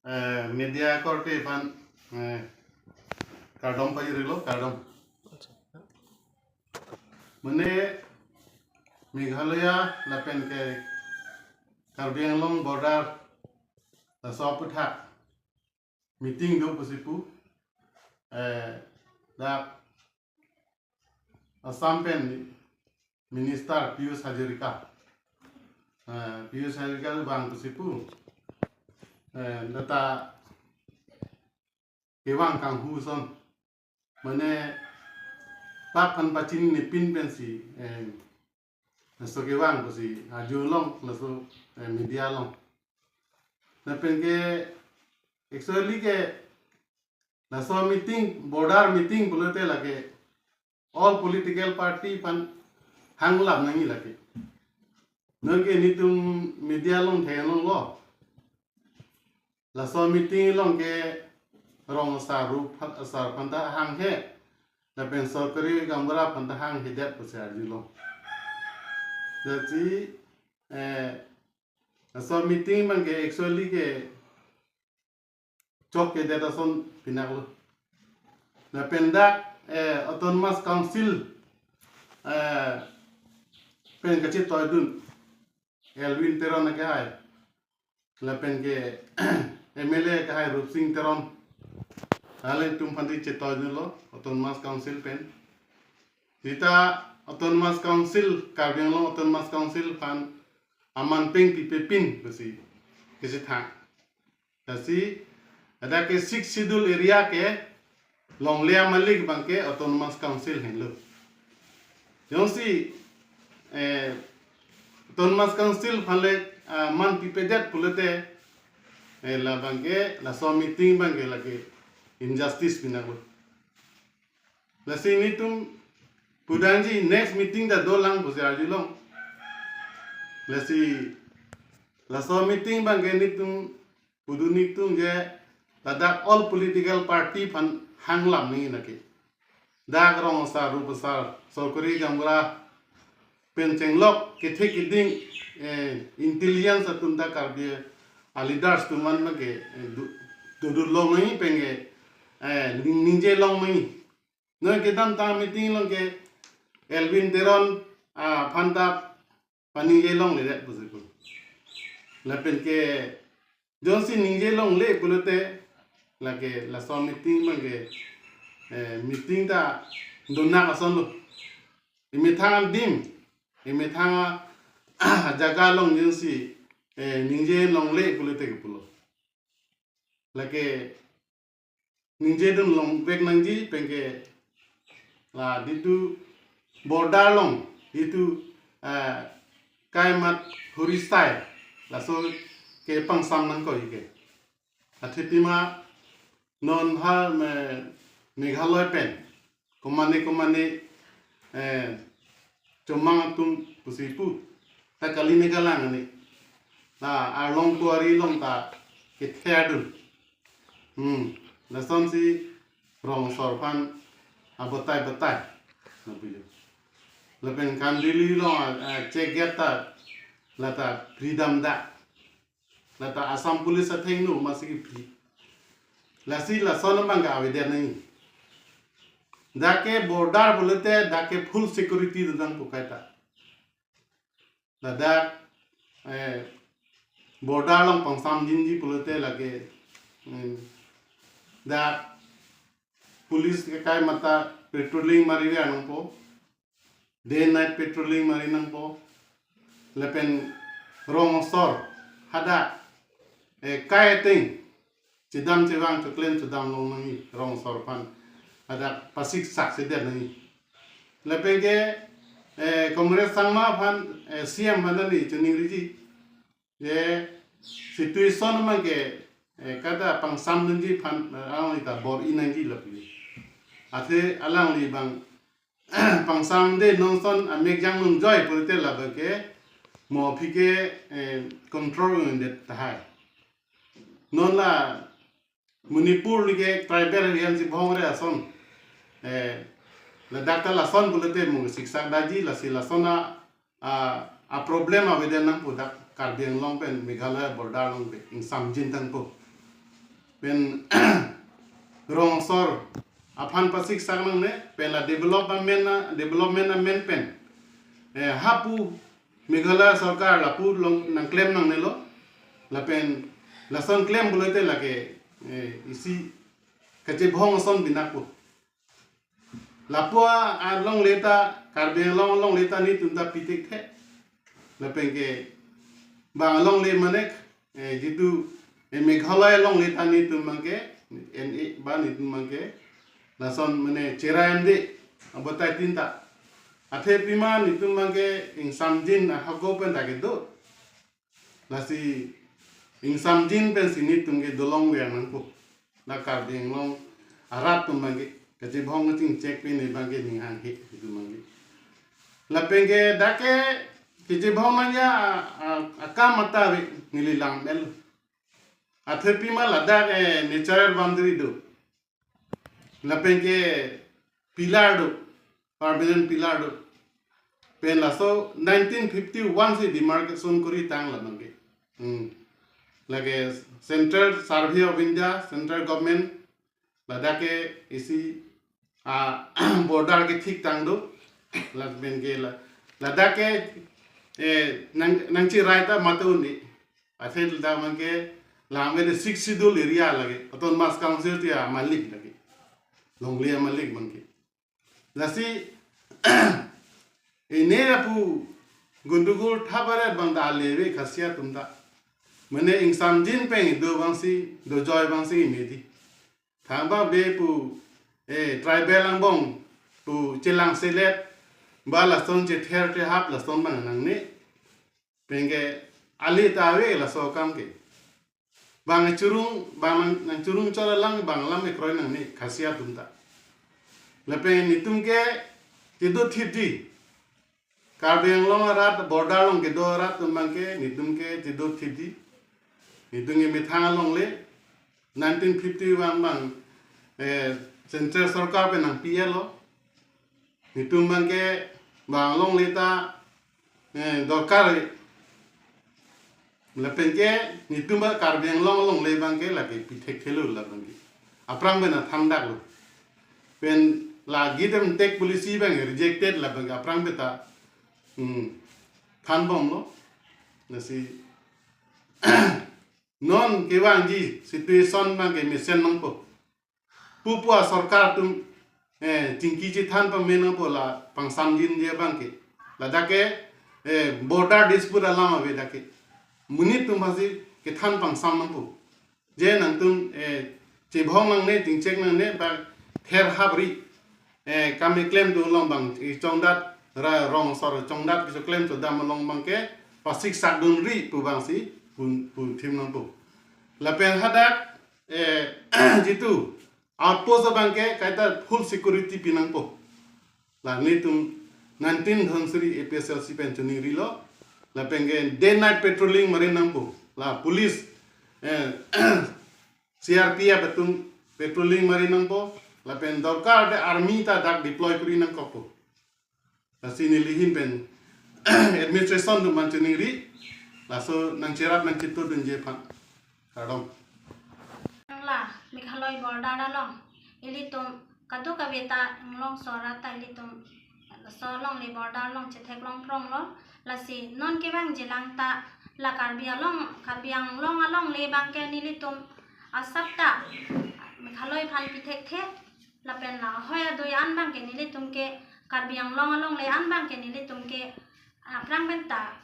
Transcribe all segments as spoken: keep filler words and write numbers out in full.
Eh, media korte aphan, eh, kardom pajirlo, kardom. Mane Meghalaya lapen ke Karbi Anglong border laso aputhak meeting do pusi pu, eh, dak Assam pen Minister Pijush Hazarika. Eh, Pijush Hazarika vang pusi pu. Eh, data kevang kanghu ason. Mane tak kan pachin ni pin pensi, eh, laso kevang pusi arjulong laso, eh, media along. Lapen ke actually ke laso meeting, border meeting pulote lake all political party aphan hang lam nangji lake. Non ke nelitum media along theklonglo. Laso meeting along ke rong asar rup phan, asar aphanta hanghe. Lapen sorkari gaonbura aphanta hanghedet pusi arjulong. Jadi, eh, laso meeting abang ke actually ke chokkedet ason pinaklo. Lapen dak, eh, Autonomous Council, eh, pen kachetoidun Elwin Teron akehai. Lapen ke M L A akehai Rupsing Teron. Alangtum aphan chetoidunlo Autonomous Council pen. Seta Autonomous Council, Karbi Anglong Autonomous Council aphan aman peng pipe pin pusi kachethang. Lasi, ladak ke Sixth Schedule area ke longle amalik abang ke Autonomous Council henlo. Jongsi, eh, Autonomous Council aphan le, ah, aman pipedet pulote, eh, labang ke, laso meeting abang ke lake injustice pinaklo. Lasi nelitum pudunji next meeting ta dolang pusi arjulong. Lasi laso meeting abang ke nelitum pudun nelitum je ladak all political party aphan hang lam nangji lake. Dak rong asar rup asar sorkari gaonbura pen chenglok kethe keding, eh, intelligence atum ta Karbi aleaders atum aphan ke, eh, du-, dodunlong nangji pen ke, eh, ning-, ningjelong nangji. Non kedamtang meeting along ke Elwin Teron, ah, aphanta paningjelongledet pusi pu. Lapen ke jongsi ningjelongle pulote lake laso meeting abang ke, eh, meeting ta donak asonlo. Emethang adim, emethang a-, jaga along jongsi, eh, ningjelongle pulote ke pulo. Lake ningjedunlongvek nangji pen ke la ditu border along ditu, eh, kaimat huri style laso ke pangsam nangkok ke. Athe pima non ha me-, Meghalaya pen komane komane, eh, chomang atum pusi pu ta kali ne kalang ani. Na arlong kuari along ta ketherdun. Hmm, lasonsi rong asor aphan abatai batai. Na pujo. Lapen Kandivali along a, a, check gate ta lata freedom da. Lata Assam Police athengno masi ke free. Lasi lason abang ke avedet nangji. Dak ke border pulote dak ke full security dodang pu kaita. Ladak, eh, border along pangsamjinji pulote lake, eh, dak police ke kaimat ta patrolling mari nangpo. Day night patrolling mari nangpo. Lapen rong asor hadak, eh, kai ateng chedam chevang choklen chedamlong nangji rong asor aphan hadak pasiksak sedet nangji. Lapen ke, eh, Congress Sangma aphan, eh, C M aphan neli chiningriji. Je situation abang ke, eh, kada pangsamdunji aphan, eh, alangli ta bor-i nangji lapu. Athe alangli abang pangsamde nonson amek jang nung joi pulote labang ke mo aphi ke, eh, control undet tahai. Non la Manipur le ke tribal area si bhong re ason. Eh, ladak ta lason pulote mo siksak daji lasi lason a, a, a problem avedet nangpo dak Karbi Anglong pen Meghalaya border along ke ingsamjin tangpo. pen rong asor aphan pasik sak nangne, pen la development na, development amen pen, eh, hapu Meghalaya sorkar lapu along nangklem nangnelo, lapen lason klem pulote lake, eh, isi kachebhong ason binakpo. Lapu alongle ta, Karbi Anglong alongle ta netum ta pithekthe. Lapen ke bang alongle mane, eh, jitu, eh, Meghalaya alongle ta netum abangke, N A ba netum abangke, lason mane chera M D, abotai tin ta. Athe pima netum abangke ingsamjin ahok pen ta kedo. Lasi ingsamjin pensi netum ke dolong vek nangpo. La Karbi Anglong arat atum abangke kachebhong kachingchek pen abangke ninghanghe itum abangke. Lapen ke dak ke kachebhong nangji a, a, akam ata ave neli langmelo. Athe pima ladak, eh, natural boundary do. Lapen ke pillar do, permanent pillar do. Pen laso nineteen fifty-one si demarcation kori tang labangke. Hmm. Lake Central Survey of India, Central Government, ladak ke isi, ah, border kethik tang do. Lapen ke la, ladak ke, eh, nang, nangchirai ta mate un-e. Athe ladak abangke, la abangke Sixth Schedule area lake, Autonomous Council ti amalik lake. Longle amalik abangke. Lasi, ene lapu gundugul thabaret abang ta ale ave Khasi atum ta. Mane ingsamjin pen do abangsi, dojoi abangsi me dei. Thang abang be pu, eh, tribal angbong pu chelangselet, ba lason chether chehap lason abang nangne. Pen ke ale ta ave laso akam ke. Bang churung, bang nang, nangchurung chor alam, bang alam kekroi nangne Khasi atum ta. Lapen netum ke kedo thip dei. Karbi Anglong arat border along kedo arat atum abangke, netum ke kedo thip dei. Netum ke methang alongle, nineteen fifty-one abang, eh, Central Sorkar pen nangpi-etlo. Netum abangke bang alongle ta, eh, dorkar. Lapen ke netum abang Karbi Anglong alongle abangke lake pithekthelo labangke. Aphrang pen thandaklo. Pen la give and take policy abang rejected labangke aphrang pen ta, hmm, thanbomlo. Lasi non kevangji situation abangke mesen nangpo. Pupu asorkar atum, eh, chingki chethan pame nangpo la pangsamjinji abangke. Ladak ke, eh, border dispute alam ave dak ke. Monit atum aphansi kethan pangsam nangpo. Je nangtum, eh, chebhong nangne, chingchek nangne, ba ther hap ri, eh, kam keklem do along abang, eh, chongdat, ra rong asor chongdat kechoklem chodam along abangke, pasik sakdun ri pu abangsi, pu, pu thim nangpo. Lapen hadak, eh, jitu outpost abangke kaita full security pi nangpo. La netum nineteen Dhansiri A P H L C pen choningrilo. Lapen ke day night patrolling mari nangpo. La police, eh, C R P F atum patrolling mari nangpo. Lapen dorkar te army ta dak deploy kori nangkokpo. Lasi neli ahin pen administration atum aphan choningri, laso nangcherap nangchetudunji aphan. Kardom. Nangla Meghalaya border along ilitum kadokave ta Inglongso arat ta ilitum laso alongle border along chetheklong pronglo. Lasi non kevangjilang ta la Karbi along, Karbi Anglong alongle abangke nelitum asap ta Meghalaya aphan pithekthe. Lapen la ahoi adui an abangke nelitum ke, Karbi Anglong alongle an abangke nelitum ke, ah, aphrang pen ta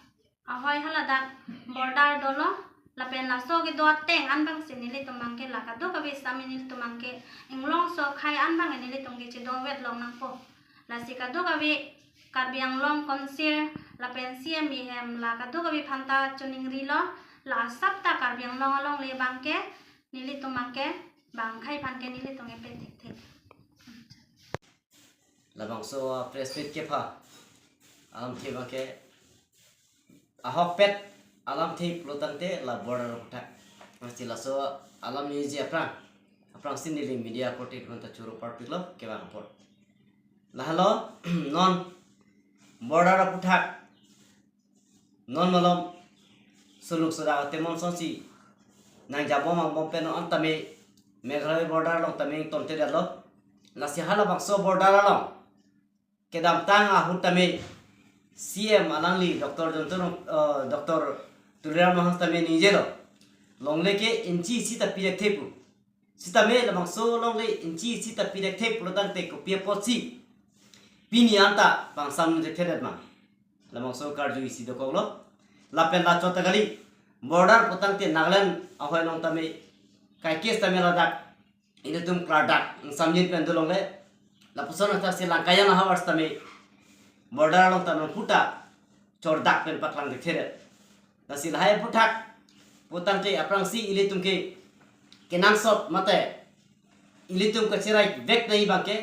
ahoi haladak border dolo. Lapen laso kedo ateng an abangsi nelitum abangke la kadokave sami nelitum abangke Inglongso akhei an abangke nelitum ke chedovek long nangpo. Lasi kadokave Karbi Anglong Council lapen C M E M la kadokave aphan ta choningrilo, la asap ta Karbi Anglong alongle abangke nelitum abangke bang akhei aphan ke nelitum ke pithekthe. Labangso press meet kepha alamthe abangke ahokpet alamthe pulo tangte la border aputhak. Masi laso alam ningjeji aphrang, aphrangsi neli media korte aphanta choro parpiklo kevang apot. Lahelo non border aputhak non malom suluk soda temon sonsi nangjabom angbong pen non antame Meghalaya border along tame ingtonte detlo. Lasi halabangso border along kedamtang ahut tame C M alangli Doctor Jontun, eh, Doctor Tuliram Ronghang tame ningjelo, longle ke inchi isi ta pi thekthe pu. Sitame labangso longle inchi isi ta pi thekthe pulotangte kopi apotsi pini anta pangsam nunjekthedet ma? Labangso karju isi dokoklo. Lapen lachot ta kali, border putangte Nagaland ahoi along tame kaikes tame ladak ilitum klardak ingsamjin pen dolongle. Lapuson athak si Langkajan ahavar tame border along ta non puta chordak pen paklang thekthe. Lasi lahai aphuthak putangte aphrangsi ilitum ke kenangsot mate ilitum kacherai vek nangji abangke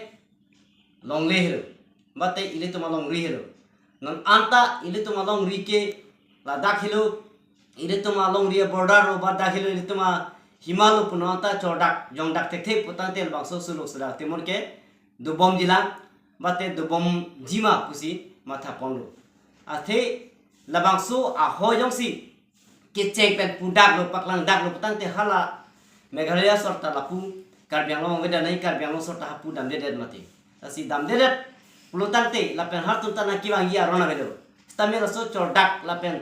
longle helo, mate ilitum alongri helo. Non anta ilitum alongri ke ladak helo, ilitum alongri border lo, ba dak helo ilitum ahima lo pu non anta chordak jongdak thekthe putangte labangso suluk sedak atimon ke dobomjilang, mate dobomji ma pusi mathaponlo. Athe labangso ahoi jongsi kecheng pen pudaklo, paklangdaklo putangte hala Meghalaya sorta lapu Karbi Anglong avedet nangji, Karbi Anglong sorta hapu damdedet mati. Lasi damdedet pulotangte lapen hartum ta nangkevangji aron avelo. Sitame laso chordak lapen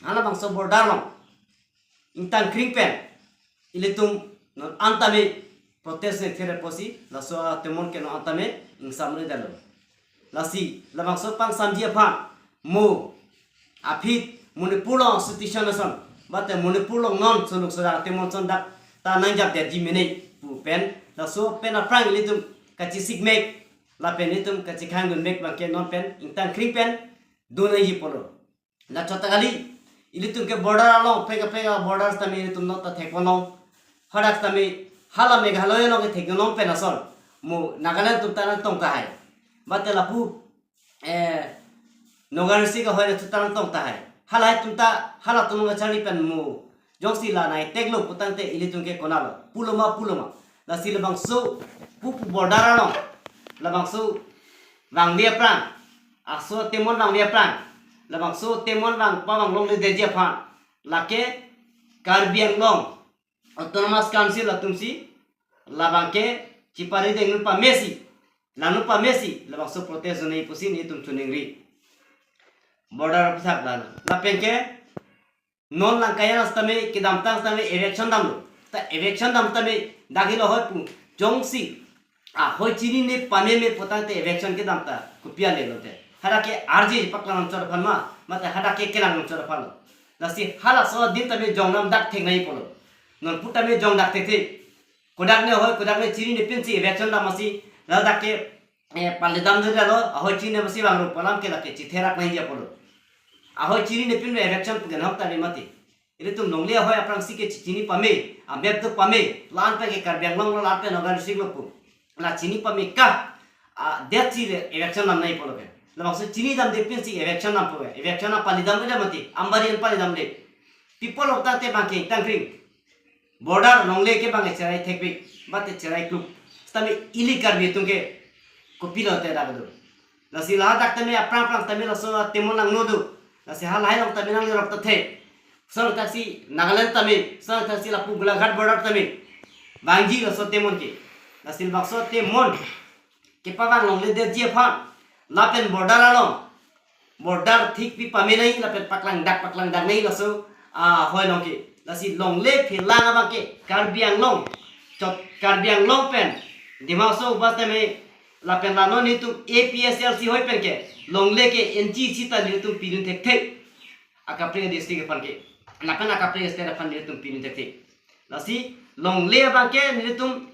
halabangso border along ingtangkring pen ilitum non antame protest nangthere apotsi laso atimon ke non antame ingsamre detlo. Lasi labangso pangsamji aphan mo aphi Manipur along situation ason, mate Manipur along non suluk sedak atimon ason dak ta nangjapdetji mene pu pen, laso pen aphrang ilitum kachesikmek lapen ilitum kachekhangdunmek abangke non pen ingtangkring pen do nangji apotlo. Lachot ta kali, ilitum ke border along, pega pega border tame ilitum non ta thekponlong. Hadak tame hala Meghalaya along ke thekdunlong pen ason mo Nagaland atum ta nangtong tahai, mate lapu eh Naga Rishi ahoi atum ta nangtong tahai. Halahai atum ta halatum nangcharli pen mo jongsi la nai teklo putangte ilitum ke konatlo, pulo ma pulo ma. Lasi labangso pupu border along labangso vangve aphrang, laso atimon vangve aphrang, labangso atimon vang pavang longledetji aphan lake Karbi Anglong Autonomous Council atumsi labangke chipari dengdun pamesi, langdun pamesi labangso protest do nangji pusi nelitum chiningri. Border aphuthak lalo. Lapen ke non Langkajan sitame kedamtang sitame eviction damlo. Ta eviction dam tame dak helo ahoi pu jongsi ahoi chinine pameme putangte eviction kedam ta kopi ale lote? Hadak ke arje paklang nangchot aphan ma, mate hadak ke kelang nangchot aphanlo? Lasi halaso adim tame jongdam dak thek nangji apotlo. Non pu tame jongdak thekthe. Kodak ne ahoi, kodak ne chinine pinsi eviction dam masi, ladak ke eh, palidamdetlo, ahoi chinine masi vangrup alam ke lake chitherak nangji apotlo. Ahoi chinine pin eviction pu ke nahok tari mati. Ilitum longle ahoi aphrangsi ke chichini pame, amep do pame, la-an pen ke Karbi Anglong lo, la-an pen Naga Rishi lo pu. La chini pame ka, ah, detsi le eviction dam nangji apotlo ke. Labangso chini damde pinsi eviction dam pu ke. Eviction apalidamde mati, Ambari an palidamde. People of tangte abangke tangkring. Border longle ke abangke cherai thekpik, mate cherai kluk. Sitame ili Karbi atum ke kopilo te dak do? Lasi ladak tame aphrang aphrang tame laso atimon langno do. Lasi halahai along tame nanglirok ta the. Lason thaksi Nagaland tame, lason thaksi lapu Golaghat border tame vangji laso atimon ke. Lasi labangso atimon kepavang longledetji aphan lapen border along border thik pi pame nangji lapen paklangdak paklangdak nangji laso ahoi along ke. Lasi longle phelang abangke Karbi Anglong, chot Karbi Anglong pen Dima Hasao ba tame lapen la non nelitum A P H L C ahoi pen ke longle ke inchi isi ta nelitum pidun thekthe. Akaprek district aphan ke, lapen akaprek state aphan nelitum pidun thekthe. Lasi longle abangke nelitum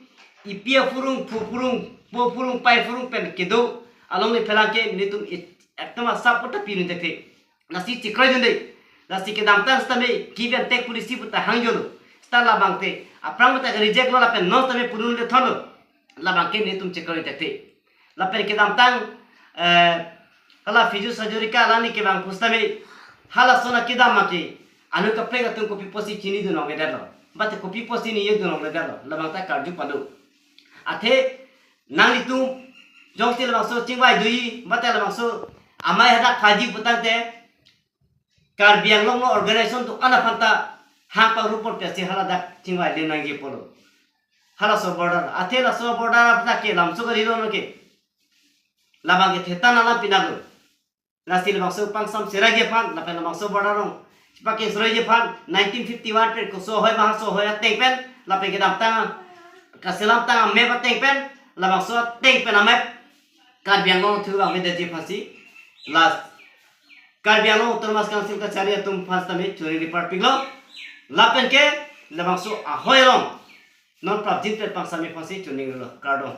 ipi aphurung, phu phurung, po phurung, pai phurung pen kedo along le phelang ke nelitum it-, ekdom asap kota pidun thekthe. Lasi chekroidunde. Lasi kedamtang sitame give and take policy puta hangjolo. Sita labangte aphrang puta ke reject lo lapen non tame pudun le thonlo. Labangke nelitum chekroi thekthe. Lapen kedamtang, eh, hala physio surgery ka alani kevang pusitame halason akedam mati, anut kaprek atum kopi apotsi chinidun longledetlo, mate kopi apotsi ningjedun longledetlo, labang ta karju pado. Athe nanglitum jongsi labangso chingvai doji, mate labangso amei hadak phaji putangte Karbi Anglong lo organization do-an aphan ta hang pangrup pon pensi haladak chingvai le nangji apotlo. Halaso border, athe laso border apta ke lamso kali lo no ke. Labang ke thetan alam pinaklo. Lasi labangso pangsam seraji aphan, lapen labangso border along chepakengsroiji aphan, nineteen fifty-one pen koso ahoi, bangso ahoi ateng pen, lapen kedamtang kaselamtang amap ateng pen, labangso ateng pen amap Karbi Anglong thu abang avedetji aphansi, lasi Karbi Anglong Autonomous Council kachari atum aphan sitame choningri parpiklo. Lapen ke labangso ahoi along non prapjin pen pangsamji aphansi choningrilo. Kardom.